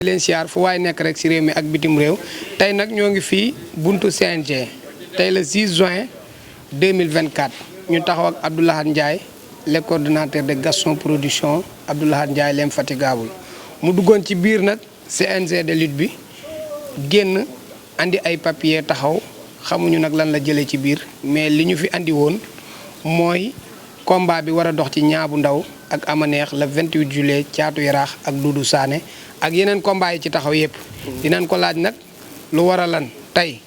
leen siyaar fu waaye nekk rek si réew mi ak bitim réew tey nag ñoo ngi fii buntu CNG tey le 6 juin 2024 ñu taxaw ak Abdou Lahad Ndiaye le coordonnateur de Gaston Production Abdou Lahad Ndiaye l'infatigable mu duggoon ci biir nag CNG de lutte bi génn andi ay papier taxaw xamuñu nag lan la jëlee ci biir mais li ñu fi andi woon mooy combat bi war a dox ci ñaabu ndaw ak Amaneex le 28 juillet Caatu Yaraax ak Doudou Sané ak yeneen combat yi ci taxaw yëpp. dinañ ko laaj nag lu war a lan tey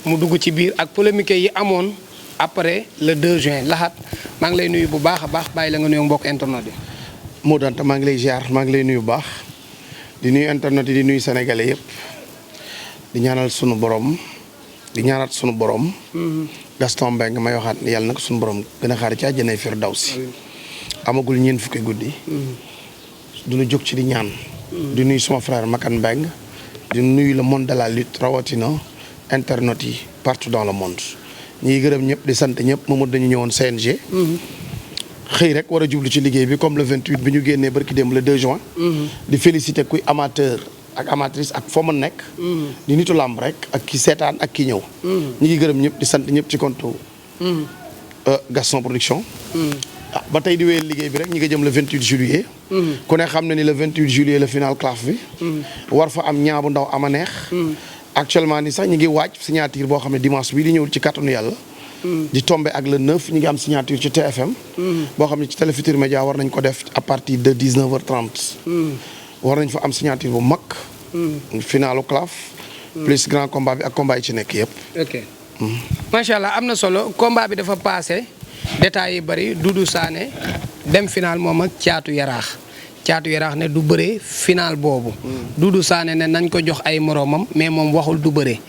mu dugg ci biir ak polémique yi amoon après le 2 juin Lahad maa ngi lay nuyu bu baax a baax bàyyi la nga nuyu mbokk internet yi. moo danta maa ngi lay ziar maa ngi lay nuyu bu baax di nuyu internet yi di nuyu sénégalais yëpp di ñaanal sunu borom di ñaanal sunu borom. Gaston Mbengue may waxaat yàlla nag sunu borom gën a xaar ci àjjanay Firdawsi amagul ñeent fukki guddi. duñu jóg ci di ñaan. di nuyu suma frère Makan Mbengue di nuyu le monde de la lutte rawatina internet yi partout dans le monde ñi ngi gërëm ñëpp di sant ñëpp moom dañu ñëwoon CNG. xëy rek war a jublu ci liggéey bi comme le 28 bi ñu génnee barki démb le 2 juin. di féliciter kuy amateur ak amatrice ak foo ma nekk. di nitu làmb rek ak ki seetaan ak ki ñëw. ñi ngi gërëm ñëpp di sant ñëpp ci compte Gaston Production. ba tey di wéyal liggéey bi rek ñi nga jëm le 28 juillet. ku ne xam na ni le 28 juillet la final claf bi. war fa am ñaabu ndaw Amaneex. actuellement ni sax ñi ngi waaj signature boo xam ne dimanche bii di ñëw ci kàttanu yàlla. di tombé ak le 9 ñi ngi am signature ci TFM. boo xam ne ci Télé Futurs Médias war nañ ko def à partir de 19h30. war nañ fa am signature bu mag. finalu claf. plus grand combat bi ak combat yi ci nekk yëpp. ok macha allah am na solo combat bi dafa passé. détails yi bëri Doudou Sané dem final moom ak Caatu Yaraax Caatu Yaraax ne du bëree final boobu. Doudou Sané ne nañ ko jox ay moroomam mais moom waxul du bëree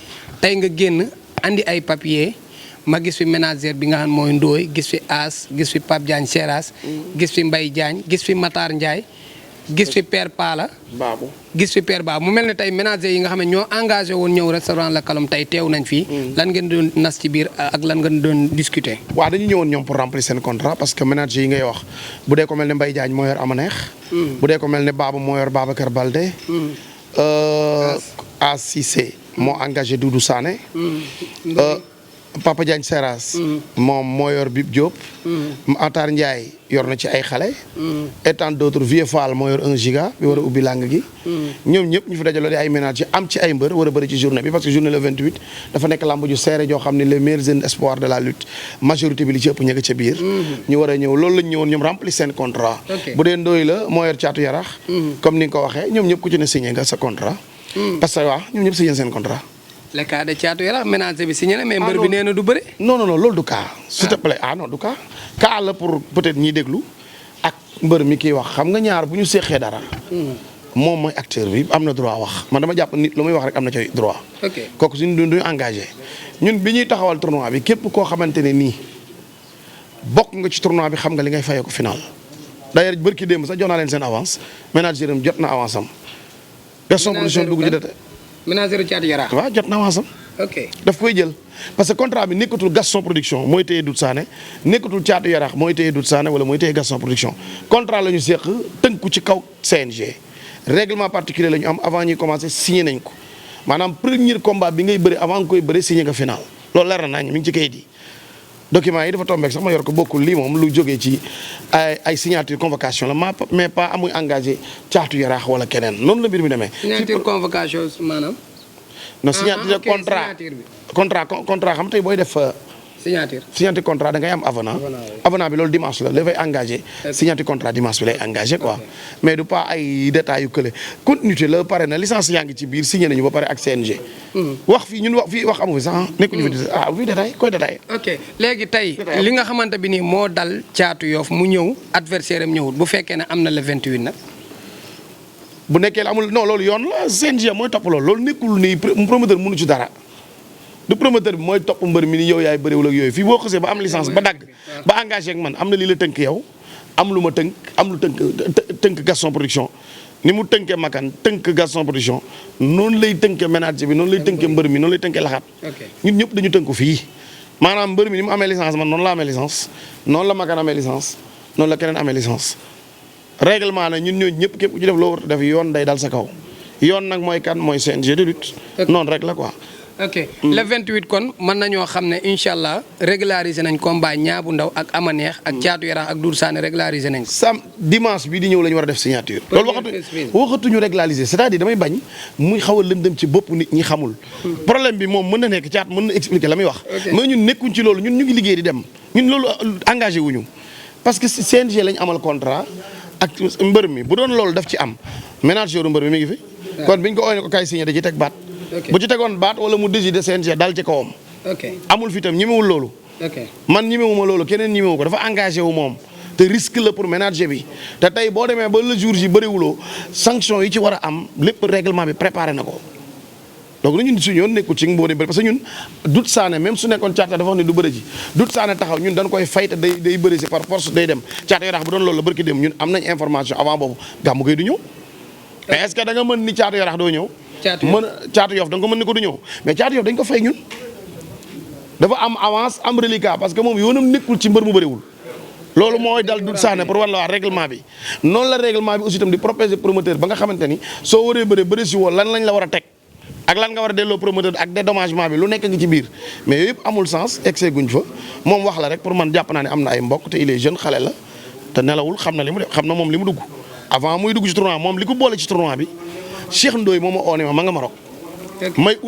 tey nga génn andi ay papier ma gis fi ménager bi nga xam mooy Ndooy gis fi As gis fi Pape Diagne Seras. gis fi Mbaye Diagne gis fi Matar Ndiaye. gis fi Père Pala. Babou gis fi Père Babou mu mel ne tey ménager yi nga xam ne ñoo engagé woon ñëw restaurant La Calom tey teew nañ fii. lan ngeen doon nas ci biir ak lan ngeen doon discuter. waaw dañu ñëwoon ñoom pour remplir seen contrat parce que ménager yi ngay wax bu dee ko mel ne Mbaye Diagne moo yor Amaneex. bu dee ko mel ne Babou moo yor Babacar Balde. Cissé moo engagé Doudou Sané. Papa Diagne Seras. moom moo yor Bib Diop. Matar Ndiaye yor na ci ay xale. et tant d'autres Vieux Fall moo yor 1 giga bi war a ubbi làng gi. ñoom ñëpp ñu fi dajaloo di ay ménages am ci ay mbër war a bëri ci journée bi parce que journée le 28 dafa nekk lamb ju serré joo xam ne les meilleurs jeunes espoirs de la lutte majorité bi li ci ëpp ña nga ca biir. ñu war a ñëw loolu lañ ñëwoon ñoom remplir seen contrat. bu dee Ndoye la moo yor Caatu Yaraax. comme ni nga ko waxee ñoom ñëpp ku ci ne signé nga sa contrat. parce que waaw ñoom ñëpp signé seen contrat. le cas de Caatu Yaraax ménager bi signé na mais mbër bi nee na du bëri. non loolu du cas. s'il te plaît non du cas. cas la pour peut-être ñiy déglu ak mbër mi kiy wax xam nga ñaar bu ñu seexee dara. moom mooy acteur bi am na droit wax man dama jàpp nit lu muy wax rek am na ci droit. kooku suñu duñu engagé ñun bi ñuy taxawal tournoi bi képp koo xamante ne nii bokk nga ci tournoi bi xam nga li ngay fayee ko final. d'ailleurs bërki démb sax jox naa leen seen avance ménager am jot na avance am. Gaston Production dugg ci dete ménager Caatu Yaraax. waaw jot na avance am. ok daf koy jël parce que contrat bi nekkatul Gaston Production mooy téye Doudou Sané nekkatul Caatu Yaraax mooy téye Doudou Sané wala mooy téye Gaston Production contrat la ñu seq tënku ci kaw CNG. règlement particulier la ñu am avant ñuy commencer signé nañ ko maanaam premier combat bi ngay bëri avant nga koy bëri signé nga final loolu leer na nañ mi ngi ci kayit yi. documents yi dafa tombeek sax ma yor ko bokkul lii moom lu jógee ci ay signature convocation la mais pas amuy engagé Caatu Yaraax wala keneen noonu la mbir mi demee. signature convocation maanaam. non signature contrat xam tey booy def. signature contrat da ngay am avenant bi loolu dimanche la dafay engagé. signature contrat dimanche bi lay engagé quoi. mais du pas ay détails yu kële continuité la pare na licence yaa ngi ci biir signé nañu ba pare ak CNG. wax fii ñun wax amu fi sax nekkuñu fi fii détail koy détail. ok léegi tey li nga xamante bi nii moo dal Caatu Yoff mu ñëw adversaire am ñëwul bu fekkee ne am na le 28 nag. bu nekkee amul non loolu yoon la CNG mooy topp loolu nekkul ni promoteur mënu ci dara. du promoteur bi mooy topp mbër mi ni yow yaay bëriwul ak yooyu fii boo xasee ba am licence ba dagg ba engagé ak man am na lii la tënk yow am lu ma tënk am lu tënk Gaston Production ni mu tënkee Makan tënk Gaston Production noonu lay tënkee ménager bi noonu lay tënkee mbër mi noonu lay tënkee laxaat ñun ñëpp dañu tënku fii maanaam mbër mi ni mu amee licence man noonu la amee licence noonu la Makan amee licence noonu la keneen amee licence règlement na ñun ñooñu ñëpp képp ku ci def loo war a def yoon day dal sa kaw yoon nag mooy kan mooy CNG de lutte. noonu rek la quoi. ok le 28 kon mën nañoo xam ne incha allah régulariser nañ combat Niang bu Ndaw ak Ama Neex ak Thiatou Yarakh ak Doudou Sané régulariser nañ ko. dimanche bii di ñëw la ñu war a def signature. loolu waxatuñu régulariser c'est-à-dire damay bañ muy xaw a lëndëm ci bopp nit ñi xamul. problème bi moom mën na nekk Thiat mën na expliquer la muy wax. mais ñun nekkuñ ci loolu ñun ñu ngi liggéey di dem ñun loolu engagé wuñu parce que CNG lañ amal contrat ak mbër mi bu doon loolu daf ci am manager mbër mi mi ngi fi. kon biñ ko ooyee ko kay signé da ci teg baat. bu ci tegoon baat wala mu décider CNG dal ci kawam. amul fi tam ñemewul loolu. man ñemewuma loolu keneen ñemewu ko dafa engagé wu moom te risque la pour ménager bi te tey boo demee ba le jour ji bëriwuloo sanction yi ci war a am lépp règlement bi préparé na ko donc ñun suñu yoon nekkul ci mboo ne bëri parce que ñun Doudou Sané même su nekkoon Thiatou dafa wax ne du bëri ji Doudou Sané taxaw ñun dañ koy fay te day bëri si par force day dem Thiatou Yarakh bu doon loolu la barki dem ñun am nañ information avant boobu gàmmu koy du ñëw mais est-ce que da nga mën ni Thiatou Yarakh doo ñëw Thiatou Yoff da nga ko mën ni ko du ñëw mais Thiatou Yoff dañ ko fay ñun dafa am avance am reliquat parce que moom yoonam nekkul ci mbër mu bëriwul loolu mooy dal Doudou Sané pour wàllu waa règlement bi noonu la règlement bi aussi itam di protéger promoteur ba nga xamante ni soo waree bëri si woo lan lañ la war a teg ak lan nga war a delloo promoteur ak dédommagement bi lu nekk ngi ci biir mais yooyu yëpp amul sens excès guñ fa moom wax la rek pour man jàpp naa ne am na ay mbokk te il est jeune xale la te nelawul xam na li mu def xam na moom li mu dugg avant muy dugg ci tournoi moom li ko boole ci tournoi bi Cheikh Ndoye moom ma oone ma nga Maroc may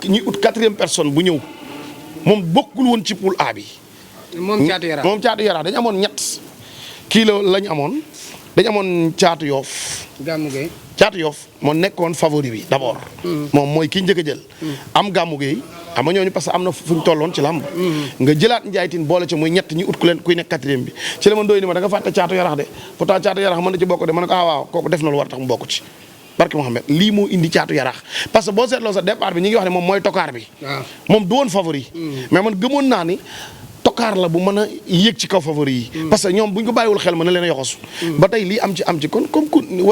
ñuy ut 4e personne bu ñëw moom bokkul woon ci poule A bi. moom Thiatou Yarakh dañu amoon ñett kii lañ amoon dañu amoon Thiatou Yoff. Gamou Gueye. Thiatou Yoff moo nekkoon favori bi d'abord. moom mooy ki njëkk a jël. am Gamou Gueye am na ñooñu parce que am na fu ñu tolloon ci làmb. nga jëlaat Ndiaye Tine boole ci muy ñett ñi ut kuy nekk 4e bi ci la ma Ndoye ni ma da nga fàtte Thiatou Yarakh de pourtant Thiatou Yarakh mën na ci bokk de ma ne ko waaw kooku def na lu war tax mu bokk ci. barke Mohamed lii moo indi Thiatou Yarakh parce que boo seetloo sa départ bi ñi ngi wax ne moom mooy tokaar bi. moom du woon favori. mais man gëmoon naa ni tokaar la bu mën a yéeg ci kaw favori yi. parce que ñoom bu ñu ko bàyyiwul xel mën na leen a yoxosu. ba tey lii am ci kon comme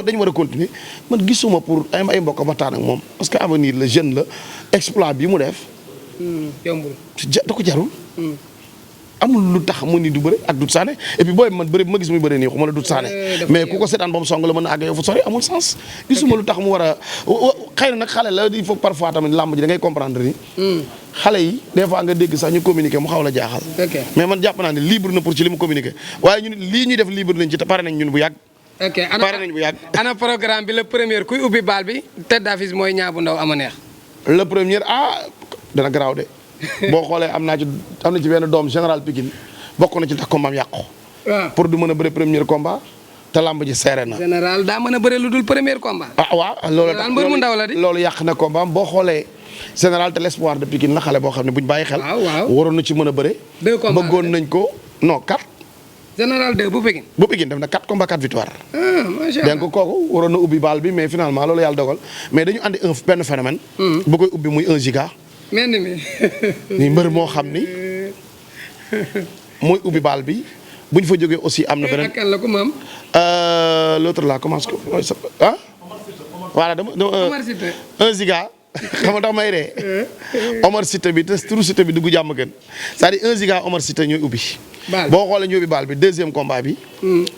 dañu war a continuer man gisuma pour ay mbokk waxtaan ak moom parce que avenir la jeune la exploit bi mu def. yombul da ko jarul. amul lu tax mu ni du bëre ak Doudou Sané et puis booy man bëre bi ma gis muy bëre nii xuma la Doudou Sané mais ku ko seetaan ba mu song la mën a àgg yow fu sori amul sens gisuma lu tax mu war a xëy na nag xale la il faut parfois tamit làmb ji da ngay comprendre ni xale yi des fois nga dégg sax ñu communiquer mu xaw la jaaxal mais man jàpp naa ne libre na pour ci li mu communiquer waaye ñun lii ñuy def libre nañ ci te pare nañ ñun bu yàgg pare nañ bu yàgg ana programme bi le premier kuy ubbi baal bi tête d'affiche mooy Niang bu Ndaw Ama Neex le premier dana garaaw de boo xoolee am na ci benn doom général Pikine bokk na ci tax combat am yàqu. pour du mën a bëre premier combat te lamb ji seere na. général daa mën a bëre lu dul premier combat. waaw loolu tax mbër mu ndaw la di. loolu yàq na combat boo xoolee général te l'espoir de Pikine la xale boo xam ne buñ bàyyi xel. waroon na ci mën a bëre. 2 combats bëggoon nañ ko non 4. général 2 bu Pikine. bu Pikine def na 4 combats 4 victoire. macha allah donc kooku waroon na ubbi baal bi mais finalement loolu yàlla dogal mais dañu andi benn phénomène. bu koy ubbi muy 1 giga. mel ni ni mbër moo xam ni mooy ubbi baal bi bu ñu fa jógee aussi am na beneen. kan la ko maam. l'autre là commence ko voilà dama. Omar Cité 1 giga xam nga tax may ree Omar Cité bi te turu Cité bi dugg jàmm gën c'est-à-dire 1 giga Omar Cité ñooy ubbi. boo xoolee ñooy ubbi baal bi 2e combat bi.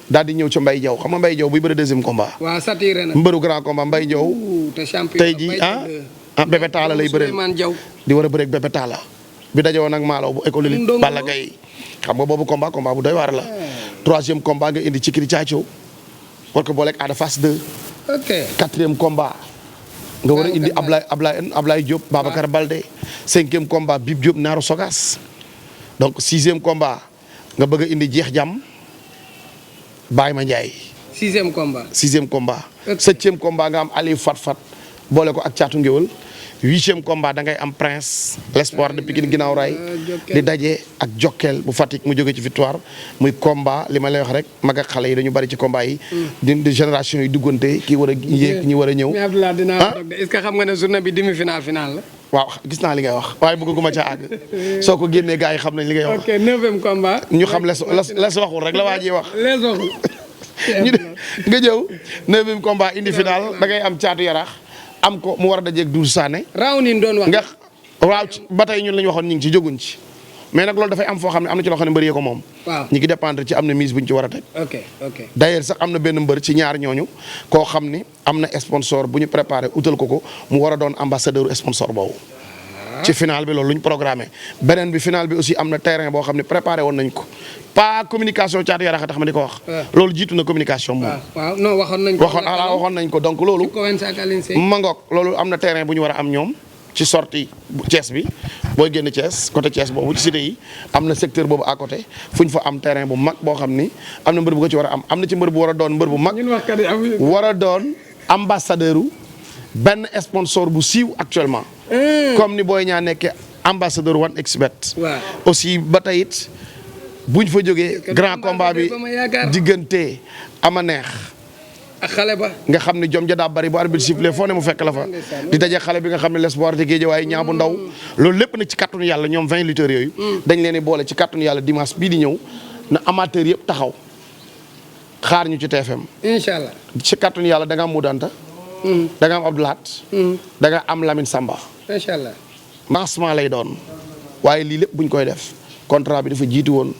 daal di ñëw ca Mbaye Diaw xam nga Mbaye Diaw buy bëre 2e combat. waaw satiré na mbëru grand combat Mbaye Diaw. te champion tey jii Bébé Talla lay bëreel di war a bëreeg Bébé Talla bi daje woon ak Malaw bu école li Balla Gaye xam nga boobu combat bu doy waar la. 3e combat nga indi Cikiri Caaco war ko booleeg Ada Fass 2. 4e combat nga war a indi Ablaye Diop Babacar Balde. 5e combat Bib Diop Naaru Sogas donc 6e combat nga bëgg a indi Jeex Jàmm Baye Ma Ndiaye. 6e combat. 7e combat nga am Aliou Fat boole ko ak Caatu Ngéwël 8e combat da ngay am Prince l'espoir de Pikine ginnaaw raay di daje ak Jokkel bu Fatick mu jóge ci victoire muy combat li ma lay wax rek mag ak xale yi dañu bari ci combat yi. di génération yi duggante kii war a yéeg ñi war a ñëw. mais Abdoulaye dinaa dog de est-ce que xam nga ne journée bi demi-finale finale la. waaw gis naa li ngay wax waaye bëgguma ca àgg soo ko génnee gars yi xam nañ li ngay wax. ok 9e combat. ñu xam les waxul rek la waa ji wax. les waxul. nga jëw 9e combat indi finale da ngay am Thiatou Yarakh. am ko mu war a dajeeg Doudou Sané. raw ni doon wax nga waaw ba tey ñun la ñu waxoon ñu ngi ci jóguñ ci mais nag loolu dafay am foo xam ne am na ci loo xam ne mbër yee ko moom. waaw ñi ngi dépendre ci am na mise bu ñu ci war a teg. ok. d'ailleurs sax am na benn mbër ci ñaar ñooñu koo xam ni am na sponsor bu ñu préparé utal ko mu war a doon ambassadeur sponsor boobu. ci final bi loolu lu ñu programmé beneen bi final bi aussi am na terrain boo xam ne préparé woon nañ ko pas communication Thiatou Yarakh tax ma di ko wax. loolu jiitu na communication moom. waaw non waxoon nañ ko. waxoon nañ ko donc loolu. ma ngoog loolu am na terrain bu ñu war a am ñoom ci sortie Thiès bi booy génn Thiès côté Thiès boobu ci cité yi am na secteur boobu à côté fu ñu fa am terrain bu mag boo xam ni am na mbër bu ko ci war a am na ci mbër bu war a doon mbër bu mag. war a doon ambassadeur benn sponsor bu siiw actuellement. comme ni Boy Niang nekkee ambassadeur 1xBet. aussi ba tey it buñ fa jógee grand combat bi diggante ama neex. ak xale ba nga xam ne jom ja daa bari bu arbitre sifflé foo ne mu fekk la fa di daje xale bi nga xam ne l'espoir te géej waaye ñaa bu ndaw loolu lépp nag ci kàttanu yàlla ñoom 20 lutteurs yooyu. dañ leen di boole ci kàttanu yàlla dimanche bii di ñëw na amateur yëpp taxaw xaar ñu ci TFM. incha allah ci kàttanu yàlla da nga am Moudanta. da nga am Abdoulaat. da nga am Lamine Samba. incha allah. lancement lay doon waaye lii lépp buñ koy def contrat bi dafa jiitu woon.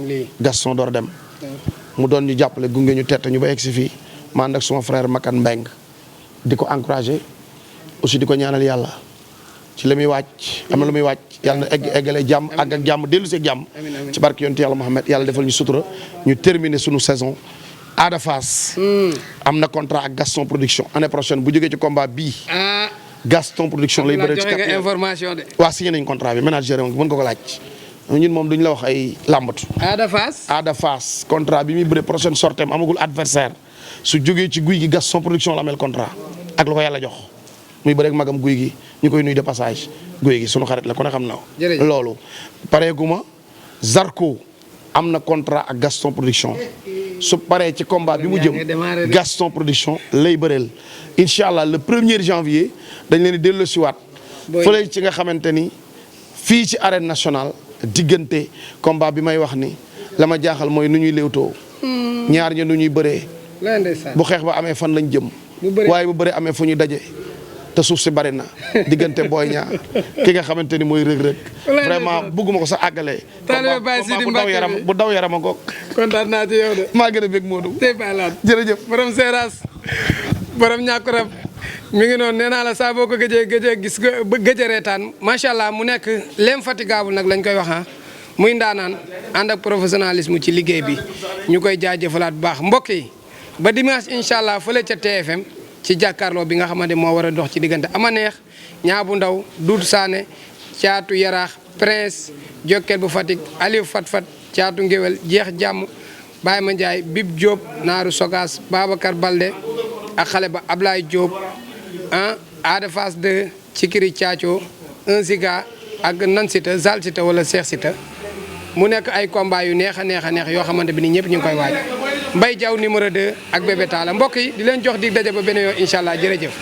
lii Gaston door dem. mu doon ñu jàppale gunge ñu tette ñu ba egg si fii ma ànd ak suma frère Makan Mbeng di ko encouragé aussi di ko ñaanal yàlla ci la muy wàcc am na lu muy wàcc yàlla na eggale jàmm ak jàmm dellu si jàmm. ci barke yonent yàlla Muhammad yàlla defal ñu sutura ñu terminer sunu saison. Ada Fass am na contrat ak Gaston production année prochaine bu jógee ci combat bii. Gaston production lay bëre ci joxe information de. waaw signé nañ contrat bi manager mën nga ko laaj. ñun moom duñ la wax ay làmbatu. Ada Fass contrat bi muy bëre prochaine sortie am amagul adversaire su jógee ci guy gi Gaston production la amel contrat ak lu ko yàlla jox muy bëre ak magam guy gi ñu koy nuy de passage guy gi sunu xarit la ku ne xam na ko. loolu pareeguma Zarko am na contrat ak Gaston production su paree ci combat bi mu jëm Gaston production lay bëreel incha allah le 1er janvier dañ leen di delloosiwaat fële ci nga xamante ni fii ci arène nationale. diggante combat bi may wax ni la ma jaaxal mooy nu ñuy léewtoo ñaar ña nu ñuy bëree bu xeex ba amee fan lañ jëm waaye bu bëree amee fu ñuy daje te suuf si bari na diggante Boy Niang ki nga xamante ni mooy Reug Reug vraiment bëgguma ko sax àggalee combat bu daw yaram a goog kontaan naa ci yow de maa gën a bég Modou jërëjëf borom Seras borom ñàkkurab mi ngi noonu nee naa la saa boo ko gëjee gis gëj a reetaan macha allah mu nekk l'infatigable nag lañ koy wax muy ndaanaan ànd ak professionnalisme ci liggéey bi ñu koy jaajëfalaat bu baax mbokk yi ba dimanche incha allah fële ca TFM ci jàkkaarloo bi nga xamante moo war a dox ci diggante ama neex ñaa bu ndaw Doudou Sané Thiatou Yarakh Prince Jokkel bu Fatick Aliou Fat Thiatou Ngéwél jeex jàmm Baye Ma Ndiaye Bib Diop Naaru Sogas Babacar Balde ak xale ba Ablaye Diop Ada Fass 2 Cikiri Thiacho 1 Ziga ak Nan Sita Zal Sita wala Cheikh Sita mu nekk ay combat yu neex a neex yoo xamante bi ni ñëpp ñu ngi koy waaj Mbaye Diaw numéro 2 ak Bébé Talla mbokk yi di leen jox dig daje ba beneen yoon incha allah jërëjëf.